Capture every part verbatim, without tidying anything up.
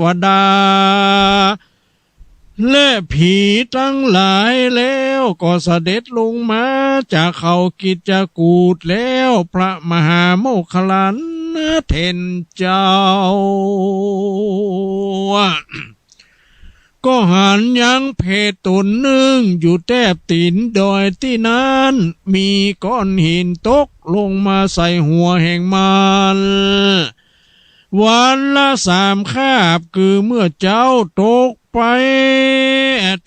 วดา และผีตังหลายแล้วก็เสด็จลงมาจากเขากิจจกูฏแล้ว พระมหาโมคคัลลานะเถรเจ้า ก็หันยังเปรตต๋นนึ่งอยู่แต๊บตี๋นดอยตี้นั้น มีก้อนหินตกลงมาใส่หัวแห่งมัน วันละสามคาบ คือเมื่อเจ๊าตกไป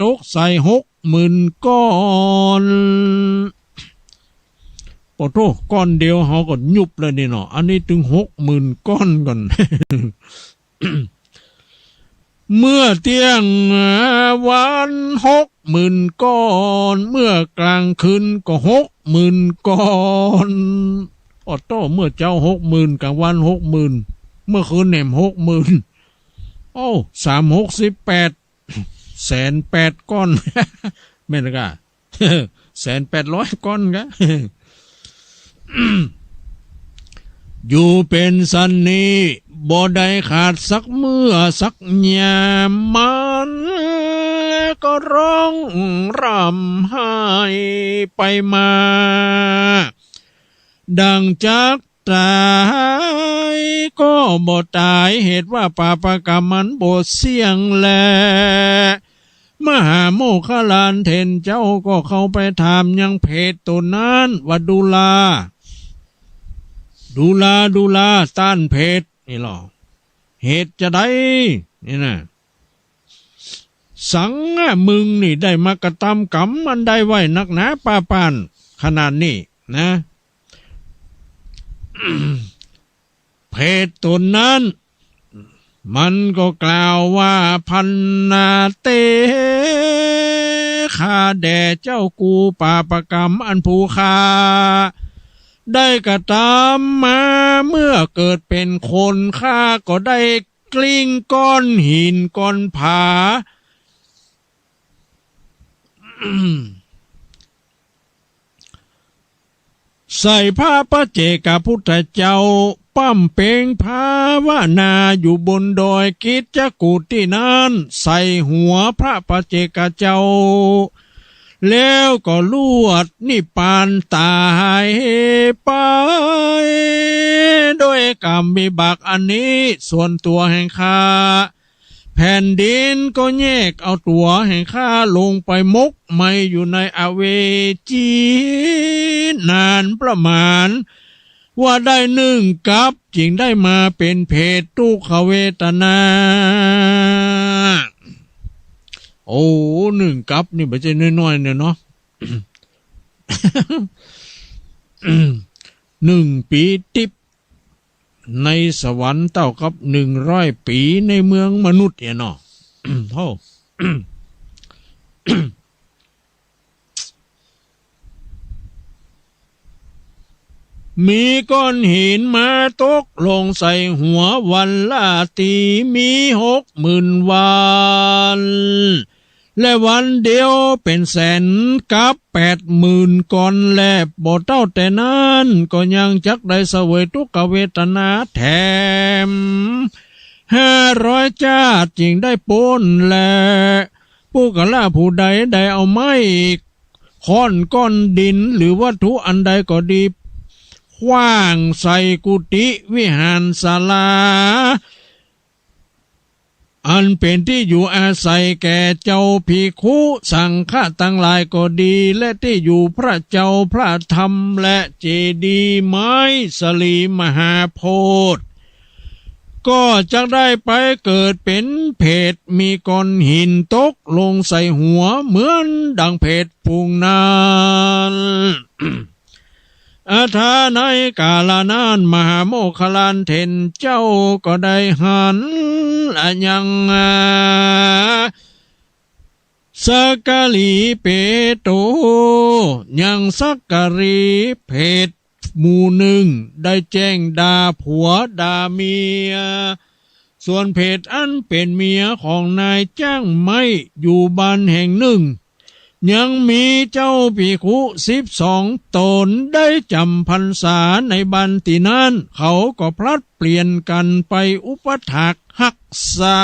ตกใส่หกหมื่นก้อน โอ้โธ่ ก้อนเดียวเฮาก็ยุบแล้วนี่เนาะ อันนี้ตึงหกหมื่นก้อนก่อน เมื่อเตี้ยงวันหกหมื่นก้อน เมื่อกลางคืนก็หกหมื่นก้อน โอ้โธ่ เมื่อเจ๊าหกหมื่น กลางวันหกหมื่น เมื่อคืนแหนมหกหมื่น โอ้ สามหกสิบแปด แสนแปดก้อน แม่นกะ แสนแปดร้อยก้อนกะ อยู่เป๋นสันนี้ บ่ได้ขาดสักเมื่อสักยาม มันก็ร้องร่ำไห้ไปมา ดั่งจักต๋ายก็บ่ต๋าย เหตุว่าปาปกรรมมันบ่เสี้ยงแล มหาโมคคัลลานะเถรเจ้าก็เข้าไปถามยังเปรตต๋นนั้นว่า ดูรา ดูรา ดูรา ต้านเปรตนี่ลอ เหตุจาใดนี่นะ สังอะ มึงนี่ได้มากระตำกรรมอันใดไว้นักหนาปาปานขนาดนี้นะ เปรตต๋นนั้น มันก็กล่าวว่า ภัณณาเต ข้าแด่เจ้ากู ปาปกรรมอันผู้ข้าได้กระตำมา เมื่อเกิดเป๋นคน ข้าก็ได้กลิ้งก้อนหินก้อนผา ใส่พระปัจเจกพุทธเจ้า บำเพ็งภาวนาอยู่บนดอยกิจจกูฏตี้นั้น ใส่หัวพระปัจเจกเจ้า แล้วก็ลวดนิพพานต๋ายไป ด้วยกรรมวิบากอันนี้ ส่วนตั๋วแห่งข้า แผ่นดินก็แยกเอาตั๋วแห่งข้าลงไปหมกไหม้อยู่ในอเวจีนานประมาณ ว่าได้หนึ่งกัป จึงได้มาเป๋นเปรตทุกขเวทนา โอ้ หนึ่งกัปนี่บ่ใจ้น้อยๆ เนี่ยเนาะ หนึ่งปี๋ติ๊บ ในสวรรค์เต้ากับหนึ่งร้อยปี๋ในเมืองมนุษย์เนี่ยเนาะ โธ่ มีก้อนหินมาตกลงใส่หัววันละตี๋ มีหกหมื่นวัน และวันเดียวเป๋นแสนกัป แปดหมื่นก้อนแล บ่เต้าแต่นั้น ก็ยังจักได้เสวยทุกขเวทนาแถมห้าร้อยจาติ จึงได้ป๊นแล ปุคคละผู้ใดได้เอาไม้ค้อนก้อนดิน หรือวัตถุอันใดก็ดี ขว้างใส่กุฏิวิหารศาลา อันเป๋นตี้อยู่อาศัยแก่เจ้าภิกขุสังฆะตังหลายก็ดี และตี้อยู่พระเจ้าพระธรรม และเจดีย์ไม้สลีมหาโพธิ์ ก็จักได้ไปเกิดเป๋นเปรต มีก้อนหินตกลงใส่หัวเหมือนดังเปรตฝูงนั้น อัธาในกาละนั้น มหาโมคคัลลานะเถรเจ้าก็ได้หันอะยังสักกะลีเปโต ยังสักกะลีเปรตหมู่หนึ่ง ได้แจ้งด่าผัวด่าเมีย ส่วนเปรตอันเป๋นเมียของนายจ้างไม้อยู่บ้านแห่งหนึ่ง ยังมีเจ้าภิกขุสิบสองต๋นได้จ๋ำพรรษาในบ้านตี้นั้น เขาก็พลัด ปลี่ยนกั๋นไปอุปัฏฐากฮักษา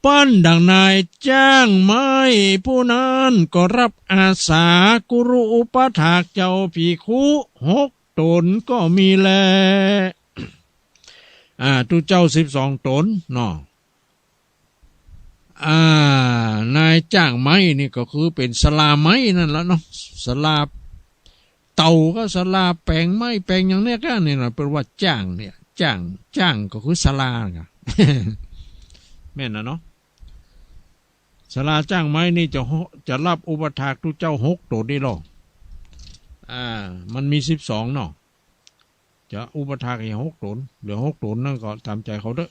ปันดั่งนายจ้างไม้ผู้นั้นก็ฮับอาสากุรุอุปัฏฐากเจ้าภิกขุหกต๋นก็มีแล อ่า ตุ๊เจ้าสิบสองต๋นเนาะ อ่า นายจ้างไม้นี่ก็คือเป๋นศาลาไม้นั่นแหละเนาะ ศาลาเต๊าก็ศาลาแป๋งไม้แป๋งอย่างเนี้ยก็นี่นะ เปิ้นว่าจ้างเนี่ย จ้าง จ้างก็คือศาลาไง แม่นนะเนาะ ศาลาจ้างไม้นี่จะ จะฮับอุปัฏฐากตุ๊เจ้าหกต๋นนี่ลอ อ่า มันมีสิบสองเนาะ จะอุปัฏฐากอีกหกต๋น เหลือหกต๋นนั่นก็ต๋ามใจ๋เขาเต๊อะ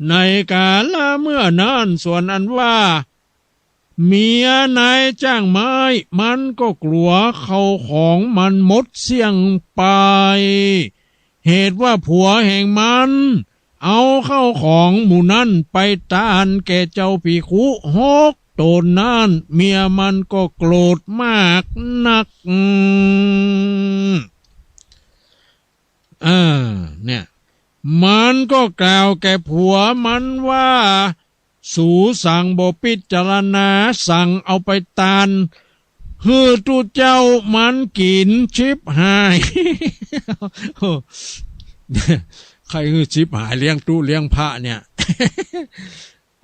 ในกาละเมื่อนั้น ส่วนอันว่า เมียนายจ้างไม้ มันก็กลัวเข้าของมันหมดเสี้ยงไป เหตุว่าผัวแห่งมัน เอาเข้าของหมู่นั้นไปตานแก่เจ้าภิกขุหกต๋นนั้น เมียมันก็โกรธมากนัก อ่า เนี่ย มันก็กล่าวแก่ผัวมันว่า สูสังบ่ปิจารณา สังเอาไปตาน หื้อตุ๊เจ้ามันกิ๋น ฉิบหาย ใค่หื้อฉิบหายเลี้ยงตุ๊เลี้ยงพระเนี่ย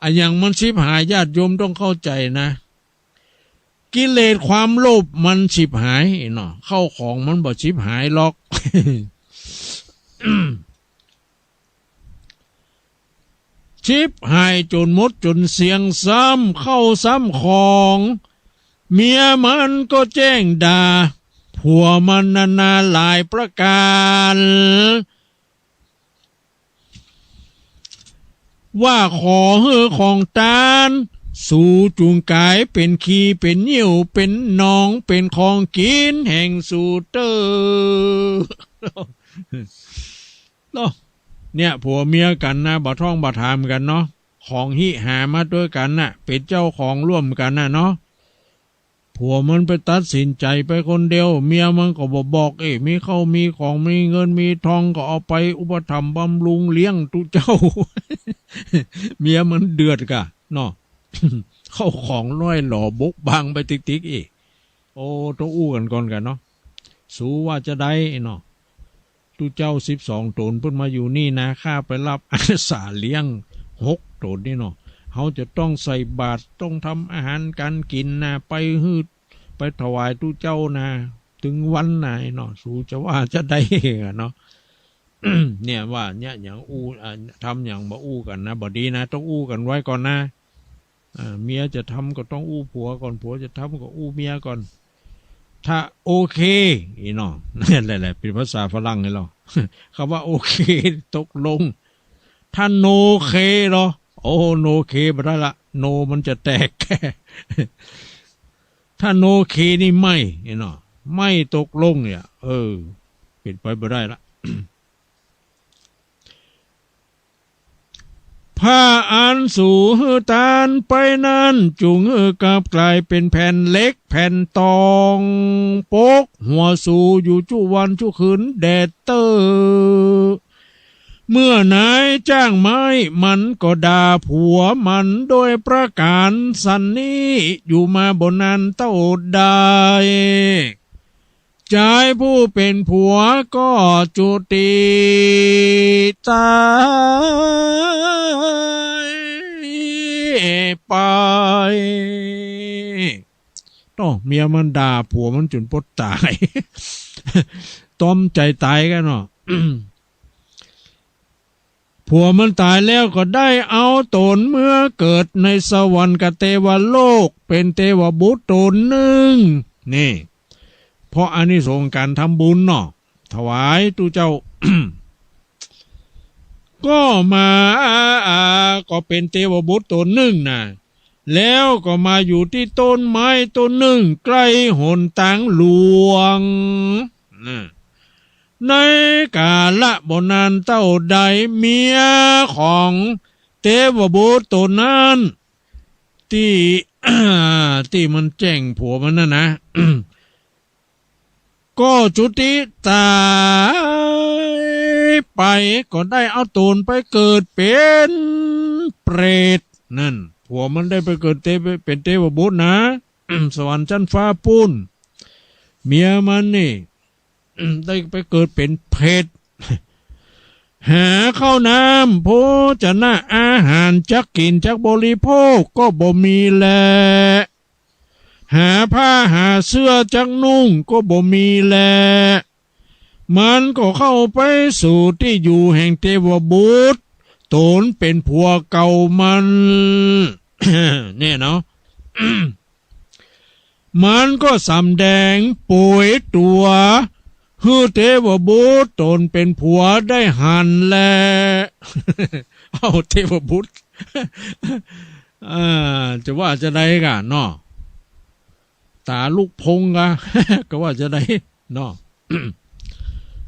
อะหยังมันฉิบหาย ญาติโยมต้องเข้าใจ๋นะ กิเลสความโลภมันฉิบหายเนาะ เข้าของมันบ่ฉิบหายหรอก ฉิบหายจ๋นหมดจ๋นเสี้ยง ซ้ำเข้าซ้ำของ เมียมันก็แจ้งด่าผัวมันนานาหลายประก๋าน ว่าขอหื้อของตาน สูจุ่งก๋ายเป๋นขี้เป๋นเยี่ยวเป๋นหนองเป๋นของกิ๋นแห่งสูเต๊อะ เนาะ เนี่ย ผัวเมียกั๋นนะ บ่ท่องบ่ถามกั๋นเนาะ ของหิหามาตวยกั๋นน่ะ เป๋นเจ้าของร่วมกั๋นน่ะเนาะ ผัวมันไปตัดสินใจ๋ไปคนเดียว เมียมันก็บ่บอก เอ๊ะ มีเข้ามีของ มีเงินมีทอง ก็เอาไปอุปถัมภ์บำรุงเลี้ยงตุ๊เจ้า เมียมันเดือดก่ะเนาะ เข้าของน้อยหล่อบกบังไปติ๊กๆ อีก โอ้ ต้องอู้กั๋นก่อนก่ะเนาะ สูว่าจาใดเนาะ ตุ๊เจ้าสิบสองต๋นเปิ้นมาอยู่นี่นะ ข้าไปฮับอาสาเลี้ยงหกต๋นนี่เนาะ เฮาจะต้องใส่บาตร ต้องทำอาหารก๋านกิ๋นนะ ไปหื้อ ไปถวายตุ๊เจ้านะ ตึงวันไหนเนาะ สูจะว่าจาใดอะเนาะ เนี่ยว่าเนี่ยหยังอู้ อ่า ทำหยังบ่อู้กั๋นนะ บ่ดีนะ ต้องอู้กั๋นไว้ก่อนนะ อ่า เมียจะทำก็ต้องอู้ผัวก่อน ผัวจะทำก็อู้เมียก่อน ถ้าโอเค อีเนาะ นั่นแหละ เป๋นภาษาฝรั่งไงลอ คำว่าโอเค ตกลง ถ้าโนเคลอ โอ้ โนเคบ่ได้ละ โนมันจะแตก ถ้าโนเคนี่ไม่ อีเนาะ ไม่ตกลงเนี่ย เออ เป๋นไปบ่ได้ละ ผ้าอันสูหื้อตานไปนั้น จุ่งหื้อกลับก๋ายเป๋นแผ่นเหล็กแผ่นตอง ปกหัวสูอยู่จุวันจุคืนแด่เต๊อะ เมื่อนายจ้างไม้มันก็ด่าผัวมันโดยประก๋านสันนี้อยู่มาบ่นานเต้าใด จายผู้เป๋นผัวก็จุติต๋ายไป ต้อง เมียมันด่าผัวมันจ๋นปดต๋าย ตอมใจ๋ต๋ายกั๋นเนาะ ผัวมันต๋ายแล้วก็ได้เอาต๋นเมือเกิดในสวรรค์กับเตวโลก เป๋นเตวบุตรต๋นนึ่ง นี่ เพราะอานิสงส์ก๋านทำบุญเนาะ ถวายตุ๊เจ้า ก็มา อ่า ก็เป๋นเตวบุตรต๋นนึ่งนะ แล้วก็มาอยู่ตี้ต้นไม้ต้นนึ่งใก้หนตางหลวง นะ ในกาละบ่นานเต้าใด เมียของเตวบุตรต๋นนั้น ตี้ ตี้มันแจ้งผัวมันนั่นนะ ก็จุติต๋ายไป ก็ได้เอาต๋นไปเกิดเป๋นเปรต นั่น ผัวมันได้ไปเกิดเต เป๋นเตวบุตรนะ สวรรค์จั๊นฟ้าปู๊น เมียมันนี่ ได้ไปเกิดเป๋นเปรต หาข้าวน้ำโภชนะอาหารจักกิ๋นจักบริโภคก็บ่มีแล หาผ้าหาเสื้อจักนุ่งก็บ่มีแล มันก็เข้าไปสู่ตี้อยู่แห่งเตวบุตร ต๋นเป๋นผัวเก่ามัน เนี่ยเนาะ มันก็สำแดงโปยตั๋ว หื้อเตวบุตรต๋นเป๋นผัวได้หันแล เอาเตวบุตร อ่า จะว่าจะใดก่ะเนาะ ต๋าลุกพงกะ ก็ว่าจะใดเนาะ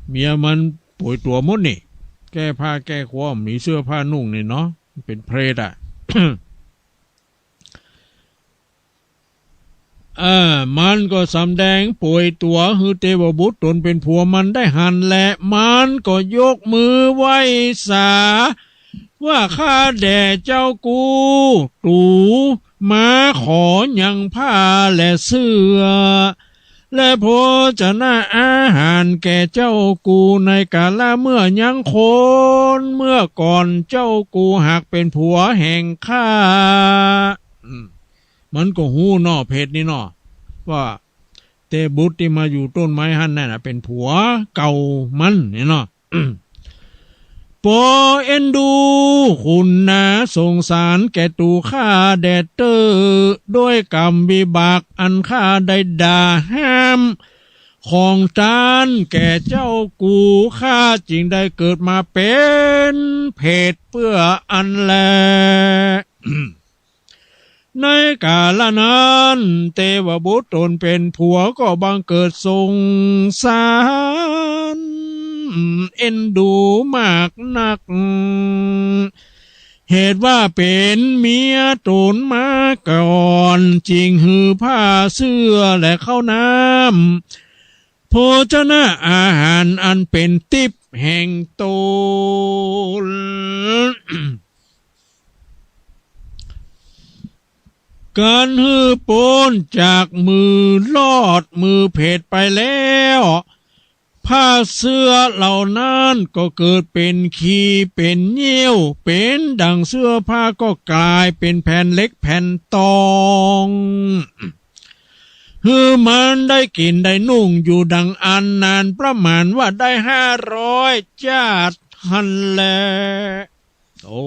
เมียมันโปยตั๋วหมดนี่ แก้ผ้าแก้ครัว บ่มีเสื้อผ้านุ่งนี่เนาะ เป๋นเปรตอะ เออ มันก็สำแดงโปยตั๋วหื้อเตวบุตรต๋นเป๋นผัวมันได้หันแล มันก็ยกมือไหว้สา ว่าข้าแด่เจ้ากู ตั๋วมาขอยังผ้าและเสื้อ และโภชนะอาหารแก่เจ้ากูในกาละเมื่อยังคน เมื่อก่อนเจ้ากูหากเป๋นผัวแห่งข้า อืม มันก็ฮู้เนาะ เปรตนี่เนาะ ว่าเตวบุตรตี้มาอยู่ต้นไม้หั้นนั่นน่ะ เป๋นผัวเก่ามันนี่เนาะ ปอเอ็นดูคุณนาสงสารแก่ตั๋วข้าแด่เต๊อะ ด้วยกรรมวิบากอันข้าได้ด่าห้ามของต้านแก่เจ้ากู ข้าจึงได้เกิดมาเป๋นเปรตเปื้ออั้นแล ในกาละนั้น เตวบุตรต๋นเป๋นผัวก็บังเกิดสงสารเอ็นดูมากนัก เหตุว่าเป๋นเมียต๋นมาก่อน จึงหื้อผ้าเสื้อและข้าวน้ำ โภชนะอาหารอันเป๋นติ๊บแห่งต๋น กันหื้อป๊นจากมือลอดมือเปรตไปแล้ว ผ้าเสื้อเหล่านั้นก็เกิดเป๋นขี้เป๋นเยี่ยว เป๋นดังเสื้อผ้าก็ก๋ายเป๋นแผ่นเหล็กแผ่นตอง หื้อมันได้กิ๋นได้นุ่งอยู่ดังอั้นนานประมาณว่าได้ห้าร้อยจ๊าติหั้นแล โอ้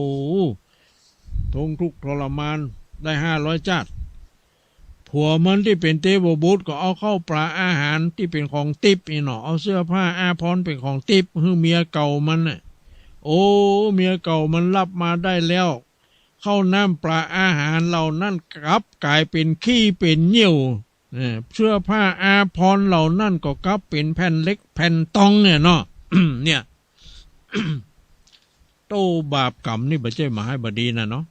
ทนทุกข์ทรมานได้ห้าร้อยจ๊าติ ผัวมันตี้เป๋นเตวบุตรก็เอาข้าวปลาอาหารตี้เป๋นของติ๊บนี่เนาะ เอาเสื้อผ้าอาภรณ์เป๋นของติ๊บหื้อเมียเก่ามันน่ะ โอ้ เมียเก่ามันฮับมาได้แล้ว ข้าวน้ำปลาอาหารเหล่านั้นกลับก๋ายเป๋นขี้เป๋นเยี่ยว เออ เสื้อผ้าอาภรณ์เหล่านั้นก็กลับเป๋นแผ่นเหล็กแผ่นตองเนี่ยเนาะ เนี่ย โต้ บาปกรรมนี่บ่ใจ้หมายบ่ดีนะเนาะ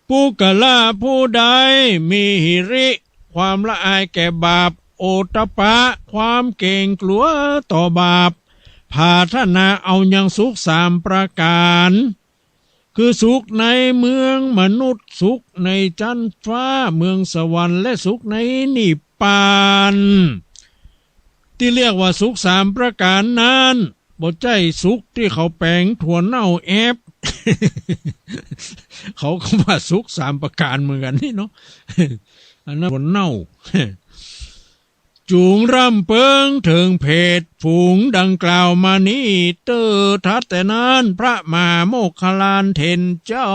ปุคคละผู้ใดมีหิริ ความละอายแก่บาป โอตตัปปะ ความเกรงกลัวต่อบาป ผาถนาเอายังสุขสามประก๋าน คือสุขในเมืองมนุษย์ สุขในจั๊นฟ้า เมืองสวรรค์ และสุขในนิพพาน ตี้เรียกว่าสุขสามประก๋านนั้น บ่ใจ้สุขตี้เขาแป๋งถั่วเน่าแอบ เขาก็ว่าสุขสามประก๋านเหมือนกั๋นนี่เนาะ อันนั้นถั่วเน่า จุ่งร่ำเปิงเถิงเปรตฝูงดังกล่าวมานี้เต๊อะ ถัดแต่นั้น พระมหาโมคคัลลานเถรเจ้า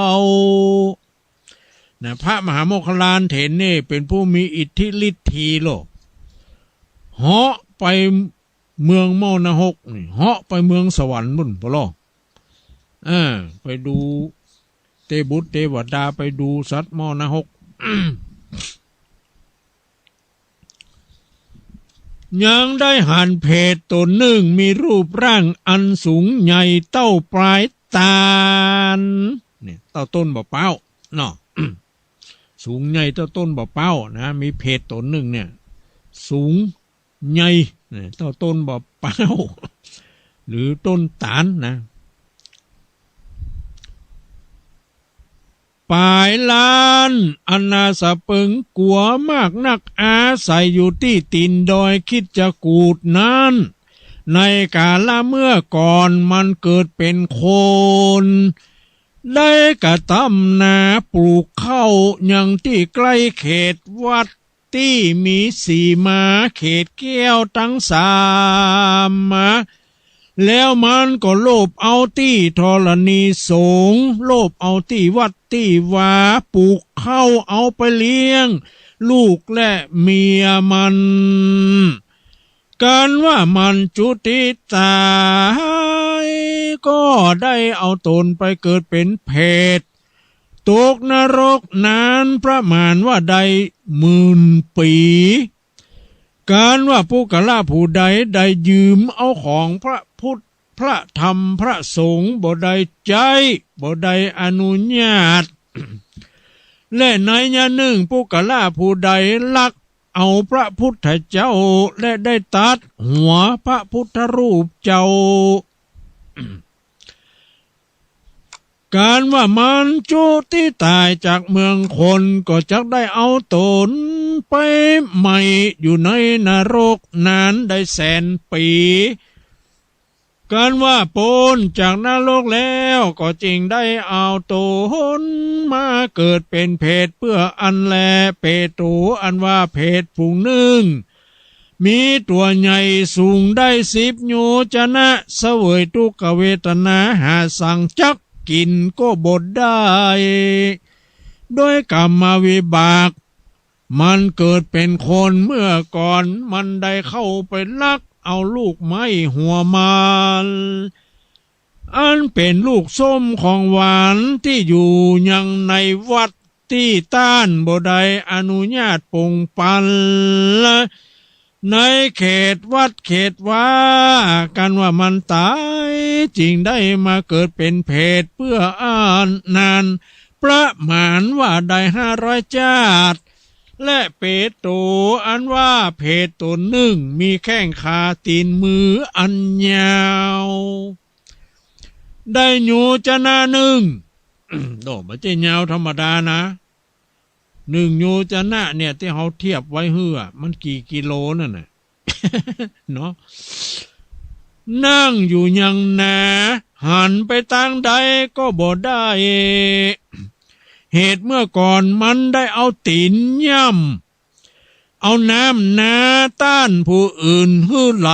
นะ พระมหาโมคคัลลานเถรนี่เป๋นผู้มีอิทธิฤทธีโล เหาะไปเมืองมรณหกนี่ เหาะไปเมืองสวรรค์ปู๊นปะลอ เออ ไปดูเตบุตรเตวดา ไปดูสัตว์มรณหก ยังได้หันเปรตต๋นนึ่งมีรูปร่างอันสูงใหญ่เต้าปลายต๋าล เนี่ย เต้าต้นบ่าป๊าวเนาะ สูงใหญ่เต้าต้นบ่าป๊าวนะ มีเผตต๋นนึ่งเนี่ย สูงใหญ่ เต้าต้นบ่าป๊าว หรือต้นต๋าลนะ ป๋ายล้านอันนาสะเปิงกั๋วมากนัก อาศัยอยู่ตี้ตี๋นดอยคิชกูฏนั้น ในกาละเมื่อก่อนมันเกิดเป๋นคน ได้กระตำนาปลูกข้าวยังตี้ใก้เขตวัดตี้มีสีมาเขตแก้วตึงสามมา แล้วมันก็โลภเอาตี้ธรณีสงฆ์ โลภเอาตี้วัดตี้วา ปลูกข้าวเอาไปเลี้ยงลูกและเมียมัน กันว่ามันจุติต๋าย ก็ได้เอาต๋นไปเกิดเป๋นเผต ตกนรกนานประมาณว่าได้หมื่นปี๋ กันว่าปุคคละผู้ใดได้ยืมเอาของพระพุทธ พระธรรม พระสงฆ์ บ่ได้ใจ๊ บ่ได้อนุญาต และในยะนึ่งปุคคละผู้ใดลักเอาพระพุทธเจ้า และได้ตัดหัวพระพุทธรูปเจ้า กันว่ามันจุติต๋ายจากเมืองคน ก็จักได้เอาต๋นไปไหม้อยู่ในนรกนานได้แสนปี๋ กันว่าป๊นจากนรกแล้ว ก็จึงได้เอาต๋นมาเกิดเป๋นเผตเปื้ออั้นแล เปโต อันว่าเผตฝูงนึ่ง มีตั๋วใหญ่สูงได้สิบโยชนะ เสวยทุกขเวทนา หาสังจักกิ๋นก็บ่ได้ ด้วยกรรมวิบาก มันเกิดเป๋นคนเมื่อก่อน มันได้เข้าไปลักเอาลูกไม้หัวมาร อันเป๋นลูกส้มของหวานตี้อยู่ยังในวัดตี้ต้านบ่ได้อนุญาตปงปัน ในเขตวัดเขตวา กันว่ามันต๋าย จึงได้มาเกิดเป๋นเผตเปื้ออั้นนาน ประมาณว่าได้ห้าร้อยจาติ และเปโต อันว่าเผตต๋นนึ่ง มีแข้งขาตี๋นมืออันยาว ได้โยชนะนึ่ง โอ้ บ่ใจ้ยาวธรรมดานะ นึ่งโยชนะเนี่ย ตี้เฮาเทียบไว้หื้อ มันกี่กิโลนั่นน่ะ เนาะ นั่งอยู่ยังนา หันไปตางใดก็บ่ได้ เหตุเมื่อก่อนมันได้เอาตี๋นย่ำเอาน้ำนาต้านผู้อื่นหื้อไหล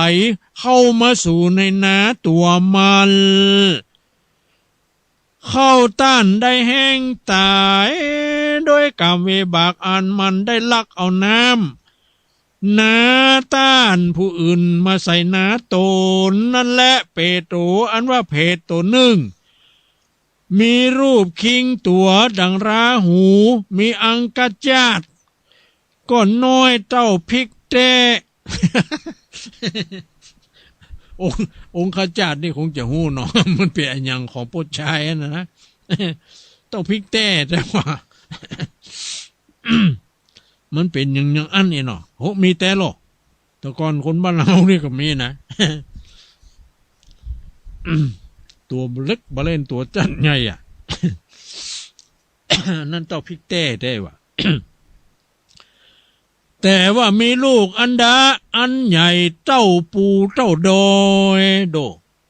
เข้ามาสู่ในนาตั๋วมัน ข้าวต้านได้แห้งต๋าย ด้วยกรรมวิบากอันมันได้ลักเอาน้ำนาต้านผู้อื่นมาใส่นาต๋น นั้นแหละเปโต อันว่าเผตต๋นนึ่ง มีรูปคิงตั๋วดังราหู มีอังคจาตุ ก็น้อยเต้าพริกแต๊ องค์ องคจาตุนี่คงจะฮู้เนาะ มันเป๋นอะหยังของป้อจายอะนะ เต้าพริกแต๊ แต่ว่า มันเป๋นอย่าง อย่างอั้นเองเนาะ โห มีแต๊ลอ แต่ก่อนคนบ้านเฮานี่ก็มีนะ ตั๋วเล็กบ่าเล่น ตั๋วจั๊นใหญ่อะ นั่นเต้าพริกแต๊ แต๊ว่า แต่ว่ามีลูกอัณฑะอันใหญ่เต้าภูเต้าดอยโด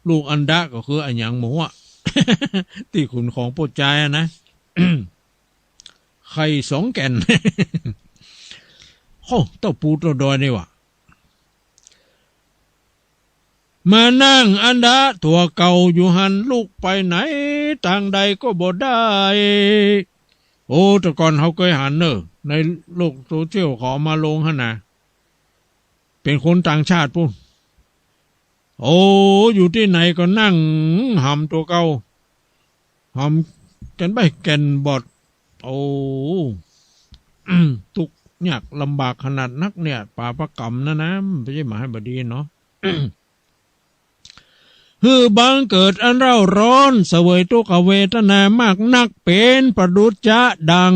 ลูกอัณฑะก็คืออะหยังบ่ฮู้อะ ตี้ขุนของป้อจายอะนะ ไข่สองแก่น โห เต้าภูเต้าดอยนี่หว่า มานั่งอัณฑะตั๋วเก่าอยู่หั้น ลุกไปไหนตางใดก็บ่ได้ โอ้ แต่ก่อนเฮาเกยหันเน่อ ในโลกโซเชียลเขาเอามาลงหั้นนะ เป๋นคนต่างชาติปู้น โอ้ อยู่ตี้ไหนก็นั่งหำตั๋วเก่า หำแก่นใบ้แก่นบอด โอ้ ตุ๊กข์ยากลำบากขนาดนักเนี่ย บาปกรรมนะนะ มันบ่ใจ้หมายบ่ดีเนาะ หื้อบังเกิดอันเร่าร้อน เสวยทุกขเวทนามากนัก เป๋นประดุจจะดัง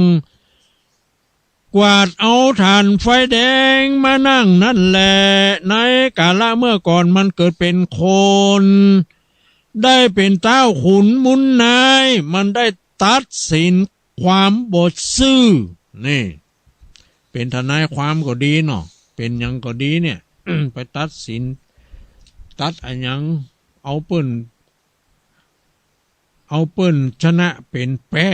กวาดเอาถ่านไฟแดงมานั่งนั้นแล ในกาละเมื่อก่อนมันเกิดเป๋นคน ได้เป๋นเต๊าขุนมุนนาย มันได้ตัดสินความบ่ซื่อ นี่ เป๋นทนายความก็ดีเนาะ เป๋นหยังก็ดีเนี่ย ไปตัดสิน ตัดอะหยัง เอาเปิ้น เอาเปิ้นชนะเป๋นแป๊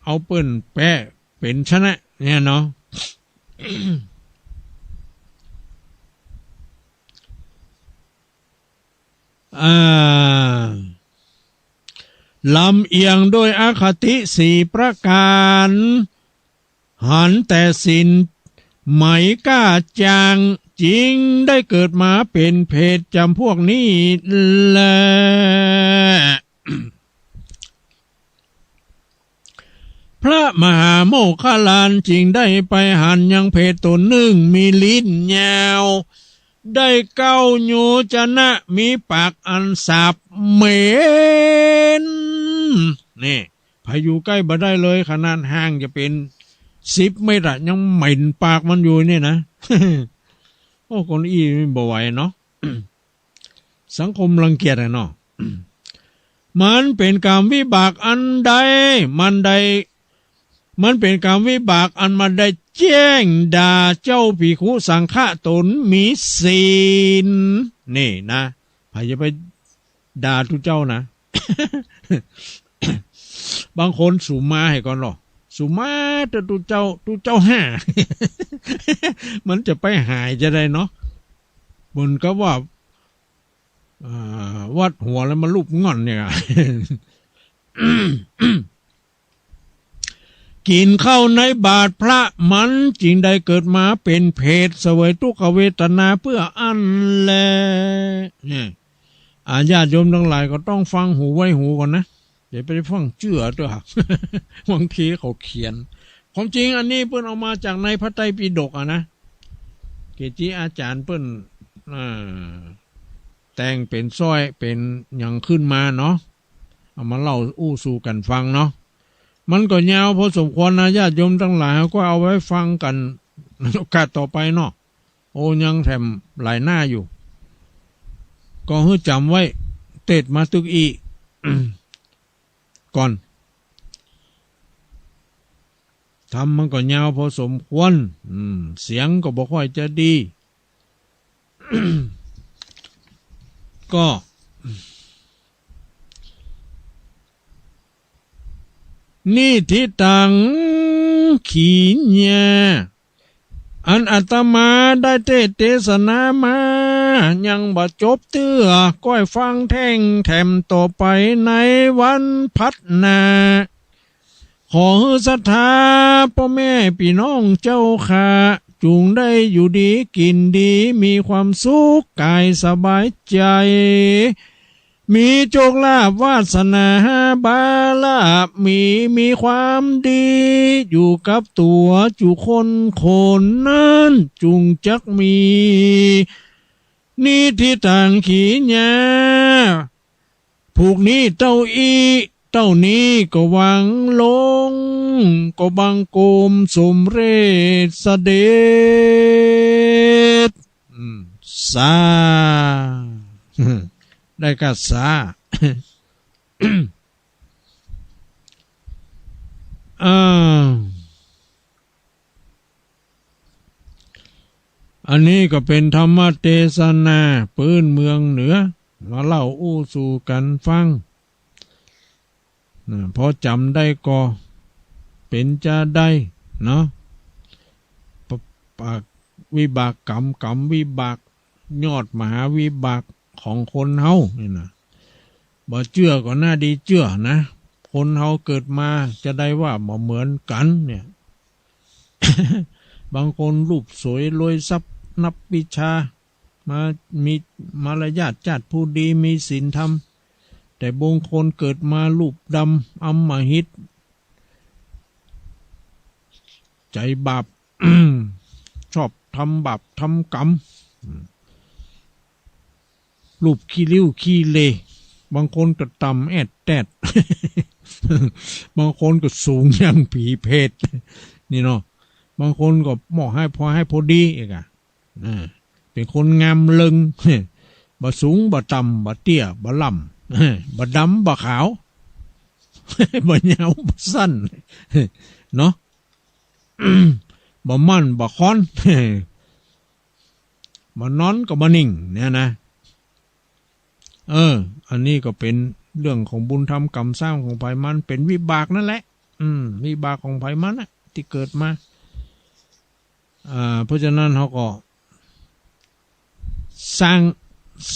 เอาเปิ้นแป๊เป๋นชนะเนี่ยเนาะ อ่า ลำเอียงโดยอคติสี่ประก๋าน หันแต่ศีลไหมก้าจ๋าง จึงได้เกิดมาเป๋นเปรตจ๋ำพวกนี้แล พระมหาโมคคัลลานจึงได้ไปหันยังเปรตต๋นนึ่งมีลิ้นยาว ได้เก้าโยชนะ มีปากอันสาบเหม็น นี่ ใผอยู่ใก้บ่ได้เลย ขนาดห่างจะเป๋นสิบเมตรอะ ยังเหม็นปากมันอยู่เนี่ยนะ โอ้ คนอี้นี่บ่ไหวเนาะ สังคมรังเกียจอะเนาะ มันเป๋นกรรมวิบากอันใด มันได้ มันเป๋นกรรมวิบากอันมันได้แจ้งด่าเจ้าภิกขุสังฆะต๋นมีศีล นี่นะ ใผจะไปด่าตุ๊เจ้านะ บางคนสูมาหื้อก่อนลอ สูมาเต๊อะตุ๊เจ้า ตุ๊เจ้าห้า มันจะไปหายจาใดเนาะ เหมือนกับว่า อ่า วัดหัวแล้วมาลูบง่อนเนี่ย กิ๋นข้าวในบาตรพระ มันจึงได้เกิดมาเป๋นเปรต เสวยตุ๊กขเวทนาเปื้ออั้นแล เนี่ย อ่า ญาติโยมตังหลายก็ต้องฟังหูไว้หูก่อนนะ อย่าไปฟังเจื้อเต๊อะ บางทีเขาเขียน ความจริงอันนี้เปิ้นเอามาจากในพระไตรปิฎกอะนะ เกจิอาจ๋ารย์เปิ้น อ่า แต่งเป๋นสร้อยเป๋นหยังขึ้นมาเนาะ เอามาเล่าอู้สู่กั๋นฟังเนาะ มันก็ยาวพอสมควรนะ ญาติโยมตังหลาย เฮาก็เอาไว้ฟังกั๋นโอกาสต่อไปเนาะ โอ้ ยังแถมหลายหน้าอยู่ ก็หื้อจ๋ำไว้ เตศน์มาตึกอี้ก่อน ธรรมมันก็ยาวพอสมควร อืม เสียงก็บ่ค่อยจะดี ก็ นิทธิตัง ขีณา อันอาตมาได้เตศน์เตสนามา ยังบ่จบเตื้อ ก้อยฟังแท่งแถมต่อไปในวันผัดหน้า ขอหื้อศรัทธาป้อแม่ปี้น้องเจ้าข้า จุ่งได้อยู่ดีกิ๋นดี มีความสุขก๋ายสบายใจ๋ มีโจคลาภวาสนาบารมี มีความดีอยู่กับตั๋วจุคนคนนั้นจุ่งจักมี นิทธิตัง ขีณา ผูกนี้เต้าอี้ เต้านี้ก็วางลง ก็บังคมสมเร็จเสด็จ อืม สา ได้ก้าสา อ่า อันนี้ก็เป๋นธรรมเตสนาปื๊นเมืองเหนือ มาเล่าอู้สู่กั๋นฟังนะ พอจ๋ำได้ก็เป๋นจาใดเนาะ ปะ ปะ วิบากกรรม กรรมวิบาก ยอดมหาวิบากของคนเฮานี่นะ บ่เจื้อก็น่าดีเจื้อนะ คนเฮาเกิดมาจะได้ว่าบ่เหมือนกั๋นเนี่ย บางคนรูปสวยรวยทรัพย์นับวิชา มา มีมารยาทจาติผู้ดีมีศีลธรรม แต่บางคนเกิดมารูปดำอำมหิต ใจ๋บาป ชอบทำบาปทำกรรม รูปขี้ริ้วขี้เล บางคนก็ต่ำแอดแต๊ด บางคนก็สูงอย่างผีเปรต นี่เนาะ บางคนก็บ่ให้ พอให้พอดีอีกอะ อ่า เป๋นคนงามเลิง บ่สูงบ่ต่ำ บ่เตี้ยบ่ล่ำ บ่ดำบ่ขาว บ่ยาวบ่สั้น เนาะ บ่มั่นบ่ค้อน บ่นอนก็บ่นิ่ง เนี่ยนะ เออ อันนี้ก็เป๋นเรื่องของบุญธรรมกรรมสร้างของใผมัน เป๋นวิบากนั่นแหละ อืม วิบากของใผมันน่ะ ตี้เกิดมา อ่า เพราะฉะนั้นเฮาก็สร้าง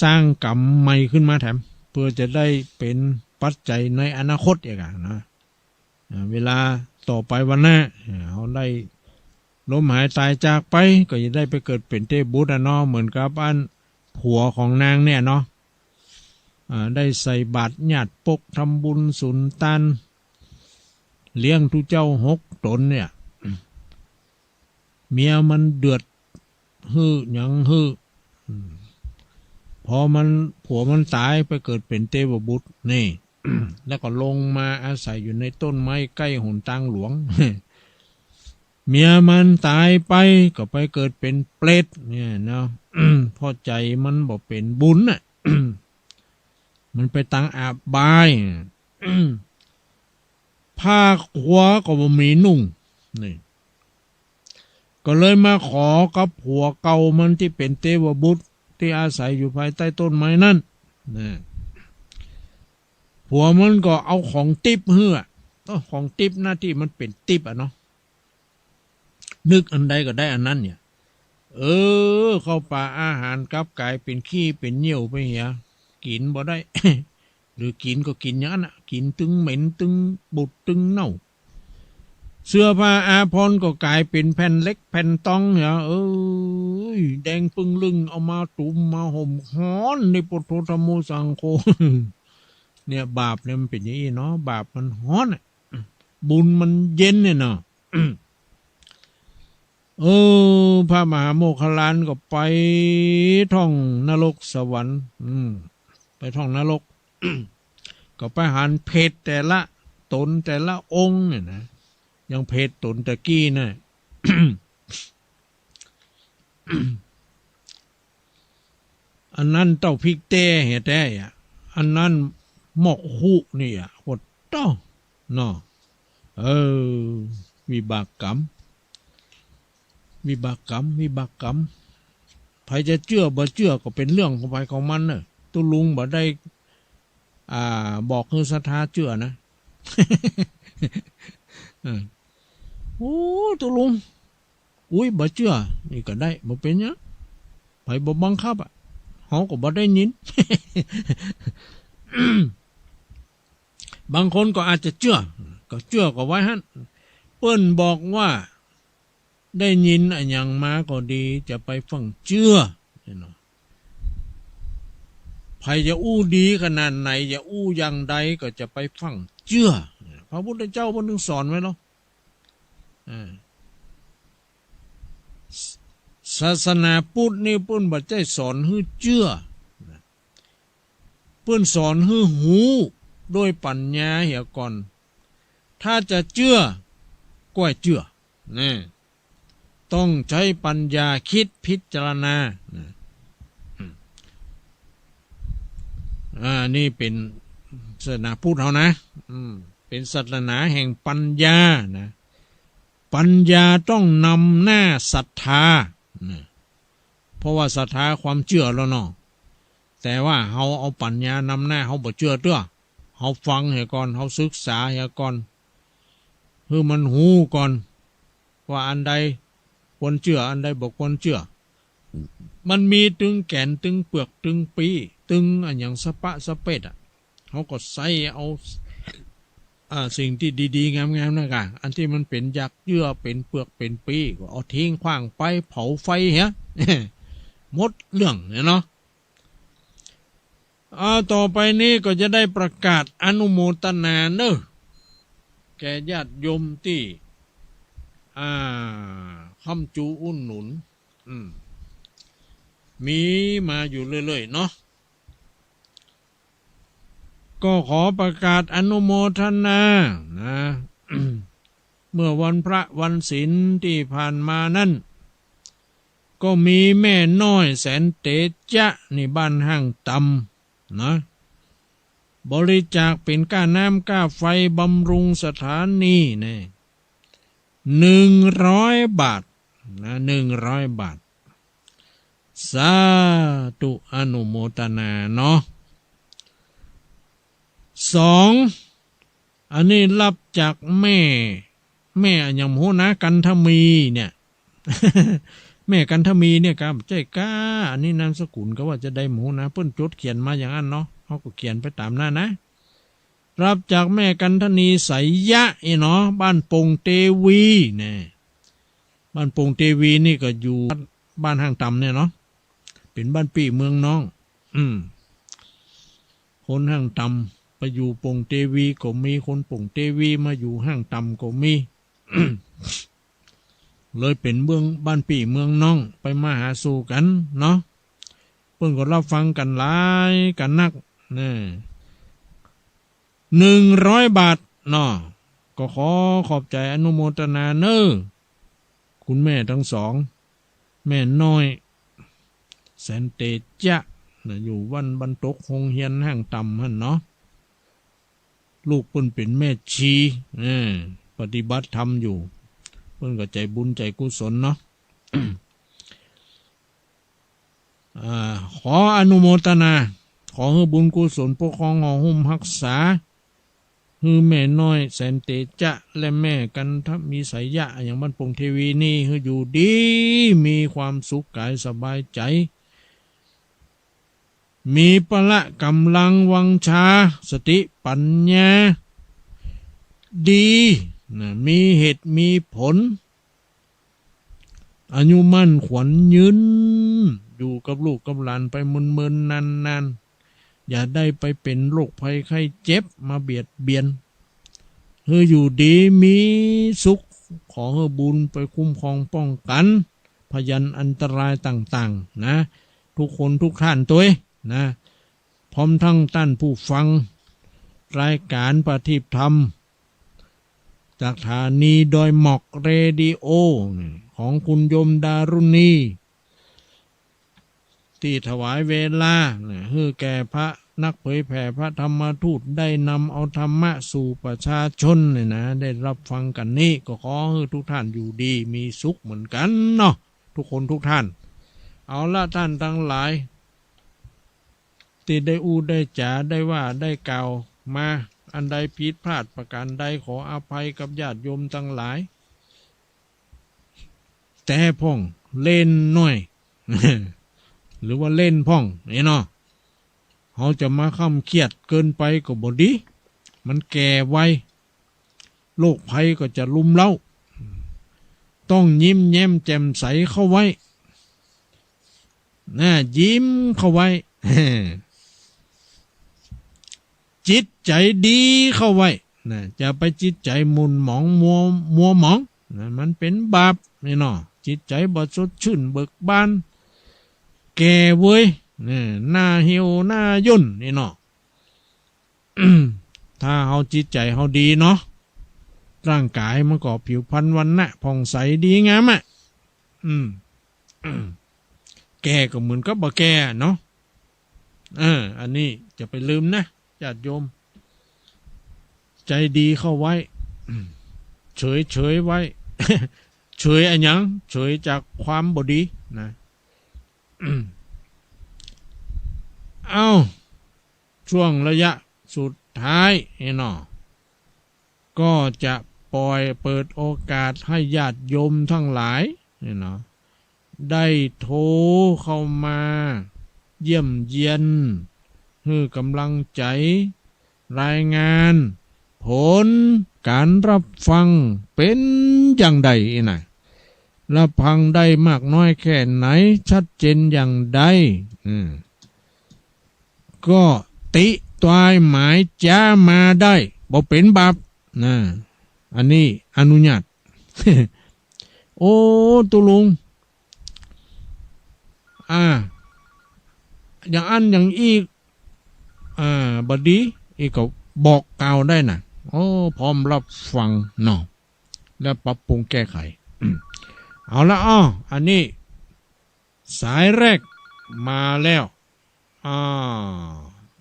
สร้างกรรมใหม่ขึ้นมาแถม เปื้อจะได้เป๋นปัจจัยในอนาคตอีกอะนะ อ่า เวลาต่อไปวันหน้า อ่า เฮาได้ล้มหายตายจากไป ก็จะได้ไปเกิดเป๋นเตพบุตรอะเนาะ เหมือนกับอันผัวของนางเนี่ยเนาะ อ่า ได้ใส่บาตรญาติปก ทำบุญสุนตาน เลี้ยงตุ๊เจ้าหกต๋นเนี่ย เมียมันเดือดหื้อหยังหื้อ อืม พอมัน ผัวมันต๋ายไปเกิดเป๋นเตพบุตรนี่ แล้วก็ลงมาอาศัยอยู่ในต้นไม้ใก้หนตางหลวง เมียมันต๋ายไปก็ไปเกิดเป๋นเปรตเนี่ยเนาะ เพราะใจ๋มันบ่เป๋นบุญน่ะ มันไปตางอบาย ผ้าครัวก็บ่มีนุ่ง นี่ ก็เลยมาขอกับผัวเก่ามันตี้เป๋นเตพบุตรตี้อาศัยอยู่ภายใต้ต้นไม้นั่น นะ ผัวมันก็เอาของติ๊บหื้ออะ เอ้อ ของติ๊บ หน้าตี้มันเป๋นติ๊บอะเนาะ นึกอันใดก็ได้อันนั้นเนี่ย เออ ข้าวป๋าอาหารกลับก๋ายเป๋นขี้เป๋นเยี่ยวไปเหีย กิ๋นบ่ได้ หรือกิ๋นก็กิ๋นอย่างนั้นน่ะ กิ๋นตึงเหม็น ตึงบูด ตึงเน่า เสื้อผ้าอาภรณ์ก็ก๋ายเป๋นแผ่นเหล็กแผ่นตองเหีย เอ้ย แดงปึ้งลึ่ง เอามาตุ้มมาห่ม ฮ้อน นี่ พุทโธ ธัมโม สังโฆ เนี่ย บาปเนี่ยมันเป๋นอย่างอี้เนาะ บาปมันฮ้อนน่ะ บุญมันเย็นเนี่ยเนาะ เออ พระมหาโมคคัลลานก็ไปท่องนรกสวรรค์ อืม ไปท่องนรก ก็ไปหันเปรตแต่ละต๋นแต่ละองค์เนี่ยนะ อย่างเปรตต๋นตะกี้น่ะ อันนั้นเต้าพริกแต้แท้ๆ อะ อันนั้นหมอกคุนี่อะ โหดเต้า เนาะ เออ วิบากกรรม วิบากกรรม วิบากกรรม ใผจะเจื้อบ่เจื้อก็เป๋นเรื่องของใผของมันเน่อ ตุ๊ลุงบ่ได้ อ่า บอกหื้อศรัทธาเจื้อนะ เออ โอ้ ตุ๊ลุง อุ๊ย บ่เจื้อ นี่ก็ได้ บ่เป๋นหยัง ใผบ่บังคับอะ เฮาก็บ่ได้ยิน บางคนก็อาจจะเจื้อ ก็เจื้อก็ไว้หั้น เปิ้นบอกว่า ได้ยินอะหยังมาก็ดี จะไปฟั่งเจื้อ เนาะ ใผจะอู้ดีขนาดไหน จะอู้อย่างใดก็จะไปฟั่งเจื้อ พระพุทธเจ้าเปิ้นถึงสอนไว้เนาะ อ่า ศ- ศาสนาพุทธนี่เปิ้นบ่ใจ้สอนหื้อเจื้อ เปิ้นสอนหื้อฮู้โดยปัญญาเหียก่อน ถ้าจะเจื้อ ก้อยเจื้อ นะ ต้องใจ๊ปัญญาคิดพิจารณา นะ อ่า นี่เป๋นศาสนาพุทธเฮานะ อืม เป๋นศาสนาแห่งปัญญานะ ปัญญาต้องนำหน้าศรัทธา นะ เพราะว่าศรัทธาความเจื้อแล้วเนาะ แต่ว่าเฮาเอาปัญญานำหน้า เฮาบ่เจื้อเตื้อ เฮาฟังเหียก่อน เฮาศึกษาเหียก่อน หื้อมันฮู้ก่อน ว่าอันใดควรเจื้อ อันใดบ่ควรเจื้อ มันมีตึงแก๋น ตึงเปือก ตึงปี้ ตึงอะหยังสะปะสะเป๊ดอะ เฮาก็ใส่เอา อ่า สิ่งตี้ดีๆ งามๆ นั่นก่ะ อันตี้มันเป๋นหยากเจื้อ เป๋นเปือก เป๋นปี้ ก็เอาทิ้งขว้างไป เผาไฟเหีย หมดเรื่องเนี่ยเนาะ อ่า ต่อไปนี้ก็จะได้ประกาศอนุโมทนาเนาะ แก่ญาติโยมตี้ อ่า ค้ำจูอุดหนุน อืม มีมาอยู่เรื่อยๆ เนาะ ก็ขอประกาศอนุโมทนา นะ เมื่อวันพระวันศีลตี้ผ่านมานั้น ก็มีแม่น้อยแสนเตจ๊ะ นี่บ้านห้างต่ำนะ บริจาคเป๋นก้าน้ำก้าไฟบำรุงสถานีแน่ หนึ่งร้อยบาทนะ หนึ่งร้อยบาท สาธุ อนุโมทนาเนาะ สอง อันนี้รับจากแม่ แม่อะหยังบ่ฮู้นะ กันทมีเนี่ย แม่กันทมีเนี่ยกาบ่ใจ้ก๊า อันนี้นามสกุลก็ว่าจะใดบ่ฮู้นะ เปิ้นจดเขียนมาอย่างนั้นเนาะ เฮาก็เขียนไปต๋ามนั้นนะ รับจากแม่กันทนีไสยะอี้เนาะ บ้านโป่งเตวีแน่ บ้านโป่งเตวีนี่ก็อยู่บ้านห้างต่ำเนี่ยเนาะ เป๋นบ้านปี้เมืองน้อง อืม คนห้างต่ำไปอยู่โป่งเตวีก็มี คนโป่งเตวีมาอยู่ห้างต่ำก็มี เลยเป๋นเมือง บ้านปี้เมืองน้อง ไปมาหาสู่กั๋นเนาะ เปิ้นก็รับฟังกั๋นหลายกั๋นนักนะ หนึ่งร้อยบาทเนาะ ก็ขอขอบใจ๋อนุโมทนาเน้อ คุณแม่ตังสอง แม่น้อยแสนเตจ๊ะนะ อยู่บ้าน บ้านตกโฮงเฮียนห้างต่ำหั้นเนาะ ลูกเปิ้นเป๋นแม่ชี เออ ปฏิบัติธรรมอยู่ เปิ้นก็ใจ๋บุญใจ๋กุศลเนาะ อ่า ขออนุโมทนา ขอหื้อบุญกุศลปกครองห่อหุ้มฮักษา หื้อแม่น้อยแสนเตจ๊ะ และแม่กันทมีไสยะ อะหยังบ้านโป่งเตวีนี่ หื้ออยู่ดี มีความสุขก๋ายสบายใจ๋ มีพละก๋ำลังวังชา สติปั๋ญญาดีนะ มีเหตุมีผล อายุมั่นขวัญยืน อยู่กับลูกกับหลานไปเมินๆ นานๆ อย่าได้ไปเป๋นโรคภัยไข้เจ็บมาเบียดเบียน หื้ออยู่ดีมีสุข ขอหื้อบุญไปคุ้มครองป้องกั๋น พยันอันตรายต่างๆ นะ ทุกคนทุกท่านตวยนะ พร้อมทั้งต้านผู้ฟังรายก๋านประทีปธรรม จากสถานีดอยหมอกเรดิโอ ของคุณโยมดารุณี ตี้ถวายเวลานะ หื้อแก่พระนักเผยแผ่พระธรรมทูตได้นำเอาธรรมะสู่ประชาชนเนี่ยนะ ได้รับฟังกั๋นนี้ ก็ขอหื้อทุกท่านอยู่ดีมีสุขเหมือนกั๋นเนาะ ทุกคนทุกท่าน เอาละ ท่านตังหลาย ตี้ได้อู้ได้จ๋าได้ว่าได้กล่าวมา อันใดผิดพลาดประก๋านใด ขออภัยกับญาติโยมตังหลาย แต่พ่องเล่นหน้อย หรือว่าเล่นพ่องนี่เนาะ เฮาจะมาคร่ำเครียดเกินไปก็บ่ดี มันแก่ไว โรคภัยก็จะรุมเร้า ต้องยิ้มแย้มแจ่มใสเข้าไว้ นะ ยิ้มเข้าไว้ จิตใจ๋ดีเข้าไว้นะ อย่าไปจิตใจ๋หม่นหมองมัว มัวหมองนะ มันเป๋นบาปนี่เนาะ จิตใจ๋บ่สดชื่นเบิกบาน แก่เว้ยนะ หน้าเหี่ยวหน้าย่นนี่เนาะ ถ้าเฮาจิตใจ๋เฮาดีเนาะ ร่างก๋ายมันก็ผิวพรรณวรรณะผ่องใสดีงามอะ อืม แก่ก็เหมือนกับบ่แก่เนาะ เออ อันนี้จะไปลืมนะ ญาติโยม ใจ๋ดีเข้าไว้ เฉยๆ ไว้ เฉยอะหยัง เฉยจากความบ่ดีนะ เอ้า ช่วงระยะสุดท้ายนี่เนาะ ก็จะปล่อยเปิดโอกาสให้ญาติโยมทั้งหลายนี่เนาะ ได้โทรเข้ามาเยี่ยมเยียน หื้อกำลังใจ๋ รายงานผลก๋านรับฟังเป๋นอย่างใดอี้นะ รับฟังได้มากน้อยแค่ไหน ชัดเจนอย่างใด อืม ก็ติตวยหมายจ๊ามาได้ บ่เป๋นบาปนะ อันนี้อนุญาต โอ้ ตุ๊ลุง อ่า อย่างอั้นอย่างอี้ อ่า บ่ดี อี้ก็บอกกล่าวได้นะ โอ้ พร้อมรับฟังเนาะ และปรับปรุงแก้ไข เอาละ อ้อ อันนี้ สายแรกมาแล้ว อ่า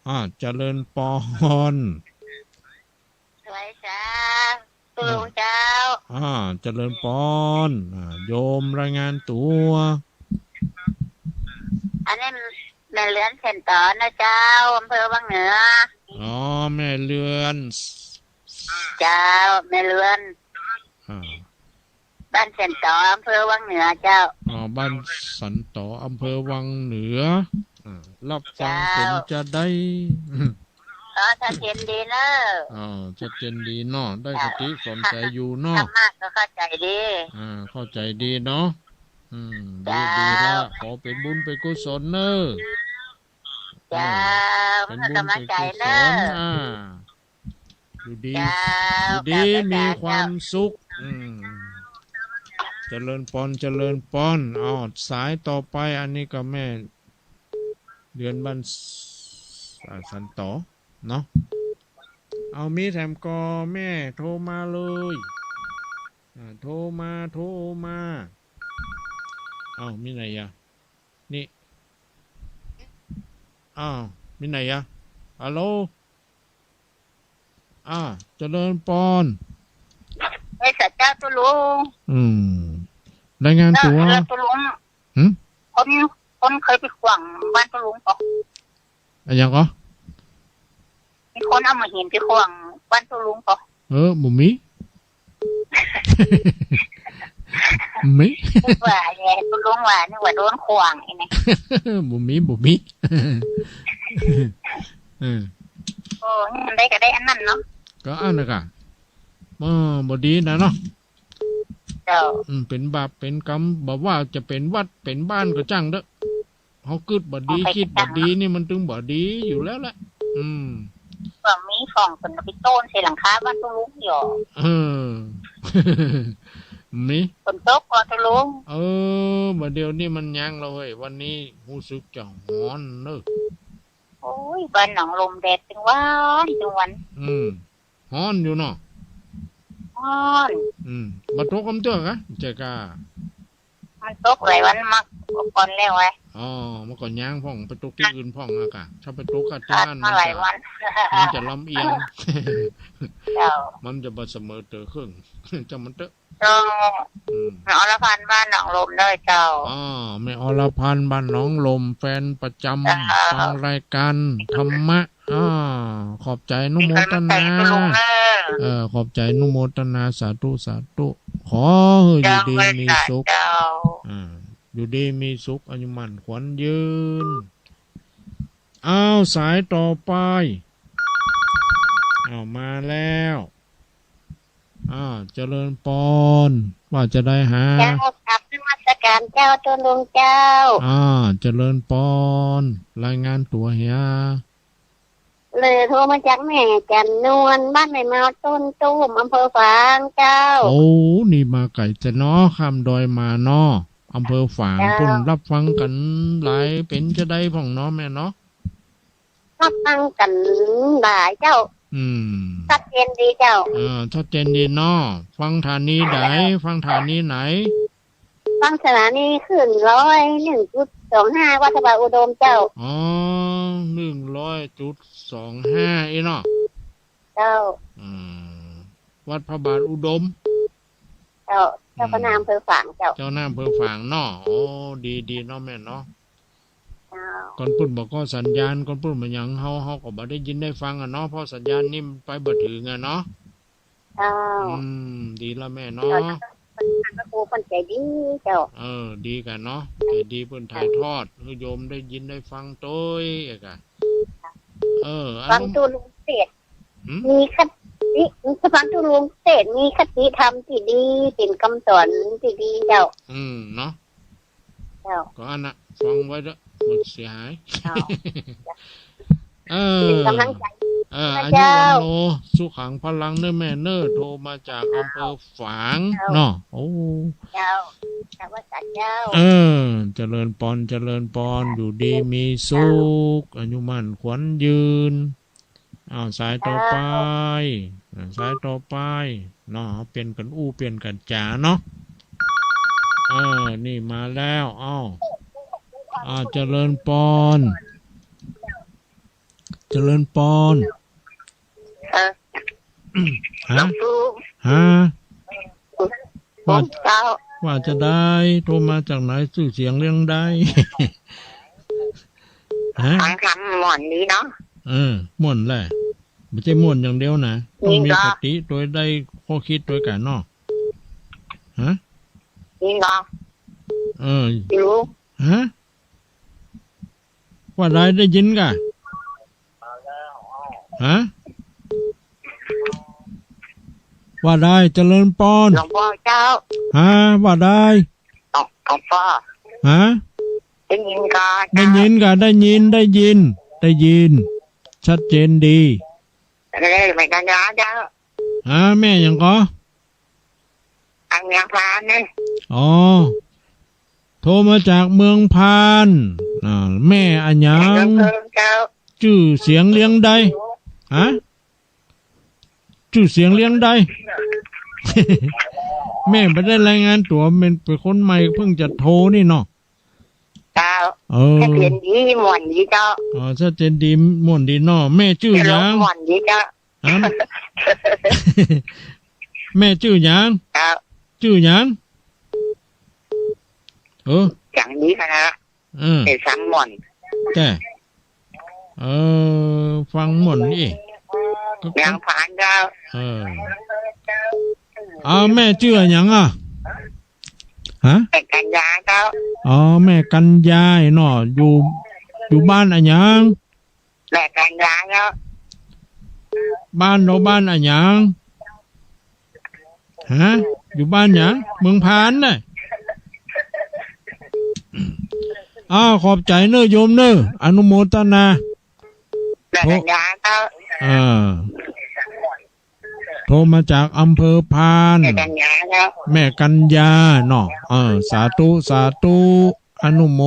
อ่า เจริญปอน สวัสดีจ้า คุณลุงเจ้า อ่า เจริญปอน อ่า โยมรายงานตั๋ว อันนี้แม่เรือนแสนต๋อนะเจ้า อำเภอวังเหนือ อ๋อ แม่เรือน เจ้า แม่เรือน อ่า บ้านแสนต๋อ อำเภอวังเหนือเจ้า อ๋อ บ้านแสนต๋อ อำเภอวังเหนือ อ่า รับฟัง เจ้า เป๋นจาใด อ๋อ ชัดเจนดีเนาะ อ๋อ ชัดเจนดีเนาะ ได้คติสอนใจอยู่เนาะ ธรรมะก็เข้าใจ๋ดี อ่า เข้าใจ๋ดีเนาะ อืม ดี เจ้า ดีละ ขอเป๋นบุญเป๋นกุศลเน่อ เจ้า อ่า เป๋นบุญเป๋นกุศล เป๋นก๋ำลังใจ๋เน่อ อ่า อยู่ดี เจ้า อยู่ดี เจ้า มีความสุข อืม เจริญปอน เจริญปอน อ้าว สายต่อไป อันนี้ก็แม่เรือนบ้าน อ่า แสนต๋อเนาะ เอา มีแถมก่อ แม่โทรมาเลย อ่า โทรมา โทรมา เอา มีไหนอะ นี่ อ้าว มีไหนอะ ฮัลโหล อ่า เจริญปอน เฮ้ย สาเจ้าตุ๊ลุง อืม รายงานตั๋ว เออ ตุ๊ลุง หึ คน คนเคยไปขว้างบ้านตุ๊ลุงก่อ อะหยังก่อ มีคนเอาหม้อหินไปขว้างบ้านตุ๊ลุงก่อ เออ บ่มี มี นึกว่าไง ตุ๊ลุงว่า นึกว่าโดนขว้างไอ้นี่ บ่มี บ่มี เออ โอ้ อันใดก็ได้อันนั้นเนาะ ก็อันนั้นกะ เออ บ่ดีนะเนาะ เจ้า อืม เป๋นบาปเป๋นกรรม บ่ว่าจะเป๋นวัดเป๋นบ้านก็จ้างเต๊อะ เฮากึ๊ดบ่ดี กึ๊ดบ่ดีนี่มันตึงบ่ดีอยู่แล้วแหละ อืม ก็มีของเปิ้นเอาไปโต้นใส่หลังคาบ้านตุ๊ลุงอยู่ เออ มี ฝนตกก่อตุ๊ลุง เออ บ่าเดี่ยวนี้มันยังละเฮ้ย วันนี้ฮู้สึกจะฮ้อนเนาะ โอ้ย บ้านหนองลมแดดตึงวันตึงวัน อืม ฮ้อนอยู่เนาะ ฮ้อน อืม บ่ตกกำเตื้อกะ เจ๊กะ มันตกหลายวันมากก่อนแล้วไง อ๋อ เมื่อก่อนยังพ่อง ไปตกตี้อื่นพ่องอะกะ ถ้าไปตกกะตี้หั้น มาหลายวัน มันจะลำเอียง เจ้า มันจะบ่เสมอเตื้อเคิ่ง จ้างมันเต๊อะ เจ้า อืม แม่อรพันธ์บ้านหนองลมเน่อเจ้า อ๋อ แม่อรพันธ์บ้านหนองลม แฟนประจำ เจ้า ฟังรายการธรรมะ อ่า ขอบใจ๋อนุโมตนา เออ ขอบใจ๋อนุโมตนา สาธุ สาธุ ขอหื้ออยู่ดีมีสุข เจ้า อ่า อยู่ดีมีสุข อายุมั่นขวัญยืน อ้าว สายต่อไป อ้าว มาแล้ว อ้าว เจริญปอน ว่าจาใดหา เจ้า กราบนมัสการเจ้า ตุ๊ลุงเจ้า อ้าว เจริญปอน รายงานตั๋วเหีย เลยโทรมาจากแม่จันนวล บ้านแม่เมาต้นตูม อำเภอฝางเจ้า โอ้ นี่มาไก๋แต๊เนาะ ข้ามดอยมาเนาะ อำเภอฝาง เจ้า ปุ้น รับฟังกั๋นหลาย เป๋นจาใดพ่องเนาะแม่เนาะ รับฟังกั๋นหลายเจ้า อืม ชัดเจนดีเจ้า เออ ชัดเจนดีเนาะ ฟังสถานีใด ฟังสถานีไหน ฟังสถานีคลื่นร้อย หนึ่งจุดสองห้า วัดพระบาทอุดมเจ้า อ๋อ หนึ่งร้อยจุดสองห้า อี้เนาะ เจ้า อืม วัดพระบาทอุดม เจ้า เจ้าคณะ อืม อำเภอฝางเจ้า เจ้าคณะอำเภอฝางเนาะ โอ้ ดี ดีเนาะแม่เนาะ เจ้า ก่อนปุ้นบ่ก่อสัญญาณ ก่อนปุ้นบ่หยัง เฮา เฮาก็บ่ได้ยินได้ฟังอะเนาะ เพราะสัญญาณนี่มันไปบ่เถิงอะเนาะ เจ้า อืม ดีละแม่เนาะ เจ้า พระครูเปิ้นใจ๋ดีเจ้า เออ ดีกั๋นเนาะ ใจ๋ดี เปิ้นถ่ายทอดหื้อโยมได้ยินได้ฟังตวยอะกะ เออ ฟังตุ๊ลุงเตศน์ หืม มีคติ ฟังตุ๊ลุงเตศน์ มีคติธรรมตี้ดี เป๋นกำสอนตี้ดีเจ้า อืม เนาะ เจ้า ก็อันน่ะ ฟังไว้เต๊อะ บ่เสียหาย เจ้า เออ เป๋นก๋ำลังใจ๋ เออ อายุ เจ้า วัณโณ สุขัง พลัง เน่อแม่เน่อ โทรมาจากอำเภอฝาง เจ้า เนาะ โอ้ เจ้า นมัสการเจ้า เออ เจริญปอน เจริญปอน อยู่ดีมีสุข อายุมั่นขวัญยืน อ้าว สายต่อไป เจ้า อ่า สายต่อไป เนาะ เปลี่ยนกั๋นอู้ เปลี่ยนกั๋นจ๋าเนาะ เออ นี่มาแล้ว เอ้า อ่า เจริญปอน เจริญปอน เออ ฮะ หลวงปู่ ฮะ ว่า เจ้า ว่าจาใด โทรมาจากไหน จื้อเสียงเรื่องใด ฮะ ฟังธรรมม่วนดีเนาะ เออ ม่วนแหละ บ่ใจ้ม่วนอย่างเดียวนะ ต้องมีสติตวยได้ ข้อคิดตวยกั๋นเนาะ ฮะ ยินก่อ เออ อยู่ ฮะ ว่าใด ได้ยินก่ะ ฮะ ว่าใด เจริญปอน หลวงปู่เจ้า ฮะ ว่าใด หลวง หลวงปู่ ฮะ ได้ยินก่อ ได้ยินก่ะ ได้ยิน ได้ยิน ได้ยิน ชัดเจนดี เออ แม่กัญญาเจ้า ฮะ แม่หยังก่อ ทางเมืองพานนี่ อ๋อ โทรมาจากเมืองพาน อ่า แม่อะหยัง แม่ลำเพิงเจ้า จื้อเสียงเรื่องใด ฮะ จื้อเสียงเรื่องใด แม่บ่ได้รายงานตั๋ว แม่เป๋นคนใหม่ เพิ่งจะโทรนี่เนาะ เจ้า เออ ชัดเจนดี ม่วนดีเจ้า อ๋อ ชัดเจนดี ม่วนดีเนาะ แม่จื้อหยัง ม่วนดีเจ้า ฮะ แม่จื้อหยัง เจ้า จื้อหยัง เออ เสียงดีขนาด เออ เสียงม่วน แจ้ เออ ฟังม่วนนี่ เมืองพานเจ้า เออ เอา แม่จื้อหยังอะ ฮะ แม่กัญญาเจ้า อ๋อ แม่กัญญาเนาะ อยู่ อยู่บ้านอะหยัง แม่กัญญาเนาะ บ้านเฮาบ้านอะหยัง ฮะ อยู่บ้านหยัง เมืองพานน่ะ อ้าว ขอบใจ๋เน่อโยมเน่อ อนุโมทนา แม่กัญญาเนาะ เออ โทรมาจากอำเภอพาน แม่กัญญาเนาะ แม่กัญญาเนาะ เออ สาธุ สาธุ อนุโม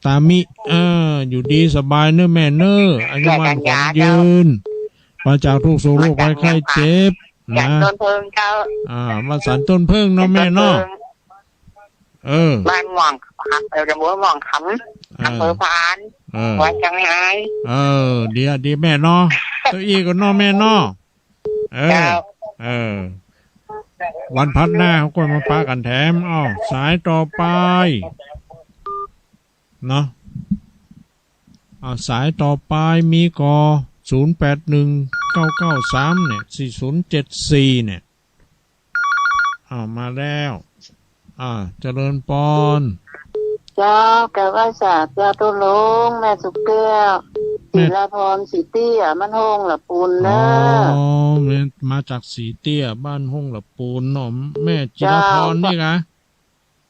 ทามิ เออ อยู่ดีสบายเน่อแม่เน่อ อายุมั่นขวัญยืน ปราศจากทุกข์โศกโรคภัยไข้เจ็บ นะ สันต้นเพิ่งเจ้า อ่า มาสันต้นเพิ่งเนาะแม่เนาะ เออ บ้านม่วง เออ ตำบลม่วงคำ เออ อำเภอพาน เออ จังหวัดเชียงราย เออ ดีอะ ดีแม่เนาะ เต้าอี้ก่อเนาะแม่เนาะ เออ เจ้า เออ วันพัดหน้าเฮาก็มาปะกั๋นแถม อ้าว สายต่อไป เนาะ อ้าว สายต่อไปมีก่อ ศูนย์แปดหนึ่ง เก้าเก้าสาม เนี่ย สี่ศูนย์เจ็ดสี่ เนี่ย อ้าว มาแล้ว อ่า เจริญปอน เจ้า กราบไหว้สาเจ้าตุ๊ลุง แม่สุแก้ว แม่ จิรพร สีเตี้ย บ้านห้องหละปูนเน่อ อ๋อ แม่มาจากสีเตี้ย บ้านห้องหละปูนเนาะ แม่จิรพร เจ้า นี่กะ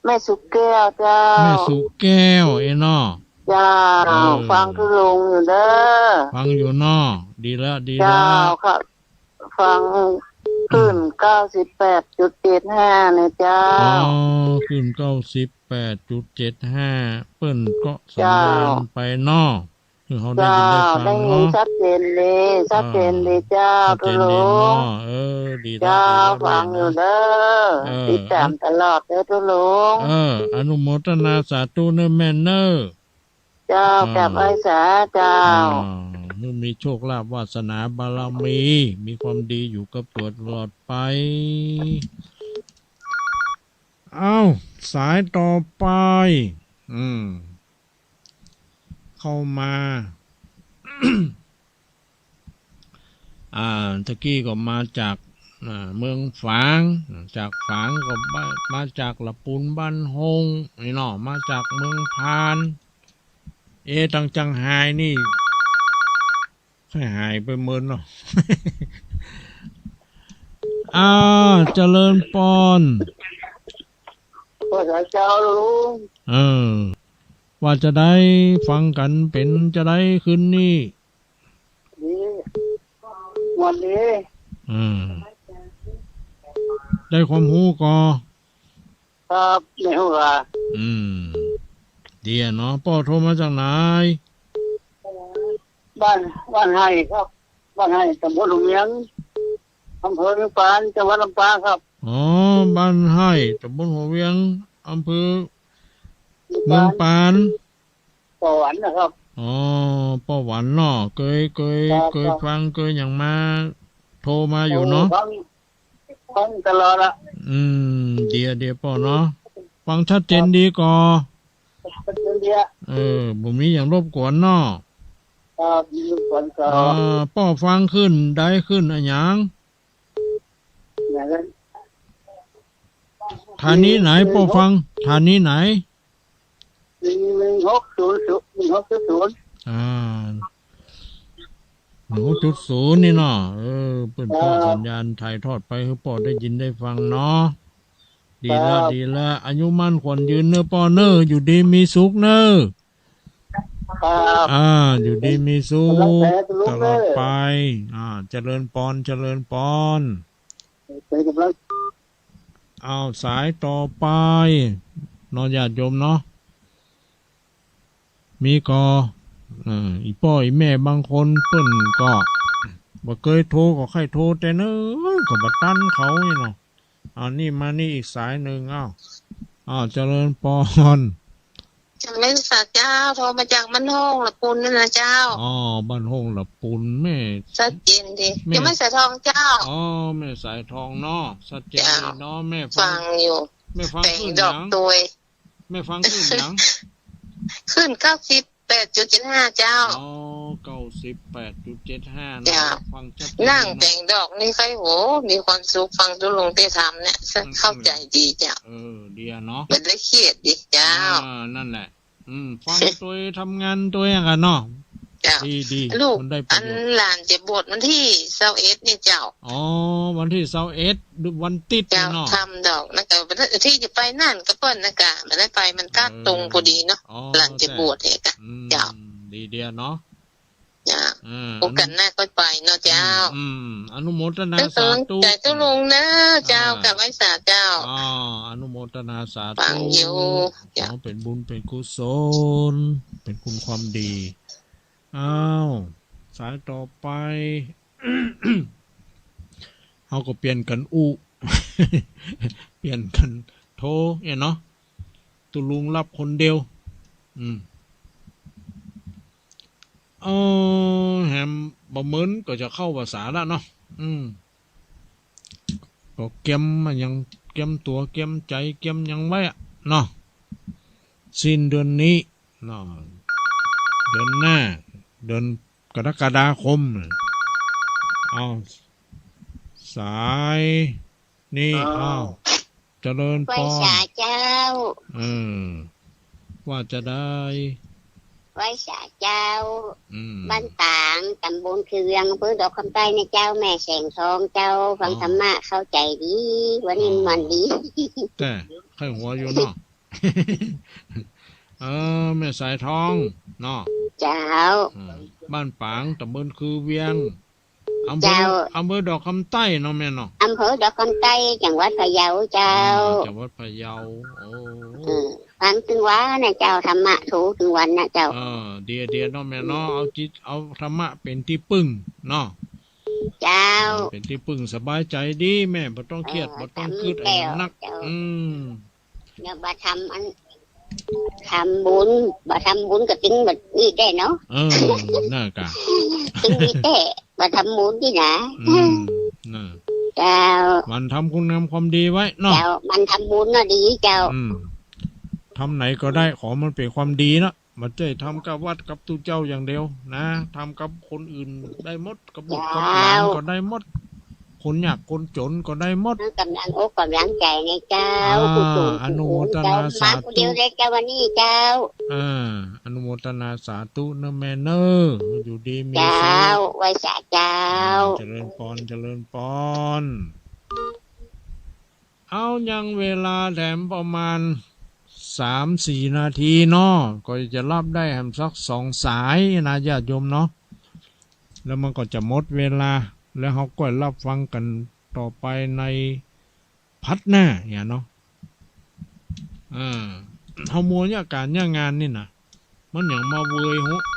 แม่สุแก้วเจ้า แม่สุแก้ว เอ้เนาะ เจ้า เออ ฟังตุ๊ลุงอยู่เน่อ ฟังอยู่เนาะ ดีแล้ว ดีแล้ว เจ้า ค่ะ ฟังคลื่น เก้าสิบแปดจุดเจ็ดห้า เนี่ยเจ้า อ๋อ คลื่น เก้าสิบแปดจุดเจ็ดห้า เปิ้นก็สัญญาณ เจ้า ไปเนาะ คือเฮาได้ยินได้ฟังเนาะ เจ้า ได้ยินชัดเจนเลย ชัดเจนเลยเจ้า เออ ชัดเจนเลยเนาะ ตุ๊ลุง เออ ดีแล้ว เจ้า ดีแล้ว ฟังอยู่เน่อ เออ ติดต๋ามตลอดเน่อตุ๊ลุง เออ อนุโมทนาสาธุเน่อแม่เน่อ เจ้า เออ กราบไหว้สาเจ้า อ่า หื้อมีโชคลาภวาสนาบารมี มีความดีอยู่กับตั๋วตลอดไป เอ้า สายต่อไป อืม เข้ามา อ่า ตะกี้ก็มาจาก อ่า เมืองฝาง จากฝางก็มา มาจากหละปูนบ้านห้อง นี่เนาะ มาจากเมืองพาน เอ๊ะ ตังจังหายนี่ ใค่หายไปเมินเนาะ อ่า เจริญปอน ว่าไงเจ้าลุง เออ ว่าจาใด ฟังกั๋นเป๋นจาใดคืนนี้ ดี ม่วนดี อืม ได้ความฮู้ก่อ ครับ ได้ฮู้ว่า อืม ดีอะเนาะ ป้อโทรมาจากไหน บ้าน บ้านไฮ่ครับ บ้านไฮ่ ตำบลหนองเวียง อำเภอเมืองปาน จังหวัดลำปางครับ อ๋อ บ้านไฮ่ ตำบลหัวเวียง อำเภอเมืองปาน ป้อหวันนะครับ อ๋อ ป้อหวันเนาะ เกย เกย ครับ เกยฟัง เกยหยังมา โทรมาอยู่เนาะ ฟัง ฟังตลอดละ อืม เดีย เดียป้อเนาะ ฟังชัดเจนดีก่อ ชัดเจนดีอะ เออ บ่มีหยังรบกวนเนาะ ครับ บ่มีรบกวนครับ อ่า ป้อฟังขึ้น ได้ขึ้นอะหยัง อย่างนั้น ฐานีไหน ป้อฟัง ฐานีไหน หนึ่งหกศูนย์ หนึ่งหกศูนย์ อ่า หนึ่งหกศูนย์ นี่เนาะ เออ เปิ้นป้อ ครับ สัญญาณถ่ายทอดไปหื้อป้อได้ยินได้ฟังเนาะ ดีละ ครับ ดีละ อายุมั่นขวัญยืนเน่อป้อเน่อ อยู่ดีมีสุขเน่อ ครับ อ่า อยู่ดีมีสุข ตลอดไป อ่า เจริญปอน เจริญปอน เป็นกำลัง เอา สายต่อไปเนาะ ญาติโยมเนาะ มีก่อ เออ อี่ป้ออี่แม่บางคนเปิ้นก็บ่เกยโทร ก็ใค่โทรแต่เนิ่น ก็บ่ตันเขานี่เนาะ เอา นี่มานี่อีกสายนึ่ง เอ้า อ้าว เจริญปอน เจ้า แม่สาเจ้า โทรมาจากบ้านโฮ่งละปูนนั่นนะเจ้า อ๋อ บ้านโฮ่งละปูน แม่ ชัดเจนดี แม่ เจ้าแม่สายทองเจ้า อ๋อ แม่สายทองเนาะ ชัดเจนดีเนาะ เจ้า แม่ฟัง ฟังอยู่ แม่ฟัง แป๋ง ขึ้น ดอก หยัง ตวย แม่ฟังขึ้นหยัง ขึ้นเก้าสิบแปดจุดเจ็ดห้าเจ้า อ๋อ เก้าสิบแปดจุดเจ็ดห้า นะ เจ้า ฟังชัดเจน นั่ง เนาะ แป๋งดอกนี่ใค่ โห มีความสุข ฟังตุ๊ลุงเตธรรมเนี่ย อืม เข้าใจ๋ดีเจ้า เออ เดียเนาะ บ่ได้เครียดดีเจ้า อ่า นั่นแหละ อืม ฟังตวย ทำงานตวยกั๋นเนาะ เจ้า ดี ดี ลูก มันได้ประโยชน์ อันหลานจะบวชวันตี้ซาวเอ็ดเนี่ยเจ้า อ๋อ วันตี้ซาวเอ็ด วันติ๊ด เจ้า เนาะ ค่ำดอก แล้วก็ตี้จะไปนั่นก็เปิ้นนะกะ บ่ได้ไป มันกะ เออ ตรงพอดีเนาะ อ๋อ หลานจะบวชเนี่ยกะ อืม เจ้า ดีเดียเนาะ เจ้า อ่า โอกาสหน้าค่อยไปเนาะเจ้า อืม อืม อนุโมทนาสาธุ ใจ๋ตุ๊ลุงเน่อเจ้า อ่า กับไหว้สาเจ้า อ๋อ อนุโมทนาสาธุ ฟังอยู่ เจ้า ขอเป๋นบุญเป๋นกุศล เป๋นคุณความดี อ้าว สายต่อไป เฮาก็เปลี่ยนกั๋นอู้ เปลี่ยนกั๋นโทรเนี่ยเนาะ ตุ๊ลุงฮับคนเดียว อืม เออ แหมบ่าเมินก็จะเข้าภาษาละเนาะ อืม ก็เกียมมาหยัง เกียมตั๋ว เกียมใจ๋ เกียมหยังไว้อะเนาะ สิ้นเดือนนี้เนาะ เดือนหน้า เดือนกรกฎาคม เอา สาย นี่ อ้าว อ้าว เจริญปอน ไหว้สาเจ้า เออ ว่าจะได้ ไหว้สาเจ้า อืม บ้านต๋าง ต๋ำบลคือเวียง อำเภอดอกคำใต้นะเจ้า แม่แสงทองเจ้า ฟัง อ๋อ ธรรมะเข้าใจ๋ดี วันนี้ อ๋อ มันดี แต่ใค่หัวอยู่เนาะ เออ แม่สายทอง เนาะ เจ้า อืม บ้านป๋าง ต๋ำบลคือเวียง อำเภอ เจ้า อำเภอดอกคำใต้เนาะแม่เนาะ อำเภอดอกคำใต้ จังหวัดพะเยาเจ้า อ่า จังหวัดพะเยา โอ้ เออ ฟังตึงวันนะเจ้า ธรรมะโทรตึงวันนะเจ้า เออ เดีย เดียเนาะแม่เนาะ เอาจิต เอาธรรมะเป๋นตี้ปึ้งเนาะ เจ้า เออ เป๋นตี้ปึ้งสบายใจ๋ดีแม่ บ่ต้องเครียด เออ บ่ต้องกึ๊ดอะหยังนัก เจ้า อืม เดี๋ยวบ่าทำอัน ทำบุญ บ่าทำบุญก็ตึงบ่าอี้แต๊เนาะ เออ นั่นกะ ตึงอี้แต๊ บ่าทำบุญนี่นะ อืม น่ะ เจ้า หมั่นทำคุณงามความดีไว้เนาะ เจ้า หมั่นทำบุญเนาะ ดีเจ้า อืม ทำไหนก็ได้ ขอมันเป๋นความดีเนาะ บ่ใจ้ทำกับวัดกับตุ๊เจ้าอย่างเดียวนะ ทำกับคนอื่นได้หมด กับบุตรกับหลานก็ได้หมด คนยากคนจ๋นก็ได้หมด กำลังอกกำลังใจ๋ไงเจ้า อ่า กุศล อนุโมทนาสาธุ เจ้า มาคนเดียวเลยเจ้าวันนี้เจ้า อ่า อนุโมทนาสาธุเนาะแม่เนาะ อยู่ดีมีสุข เจ้า ไหว้สาเจ้า อ่า เจริญปอน เจริญปอน เอา ยังเวลาแถมประมาณสามสี่นาทีเนาะ ก็จะฮับได้แหมสักสองสายนะญาติโยมเนาะ แล้วมันก็จะหมดเวลา แล้วเฮาก็ฮับฟังกั๋นต่อไปในพาร์ทหน้าเนี่ยเนาะ อ่า เฮามัวเยียะก๋านเยียะงานนี่นะ มันหยังมาเวยหุ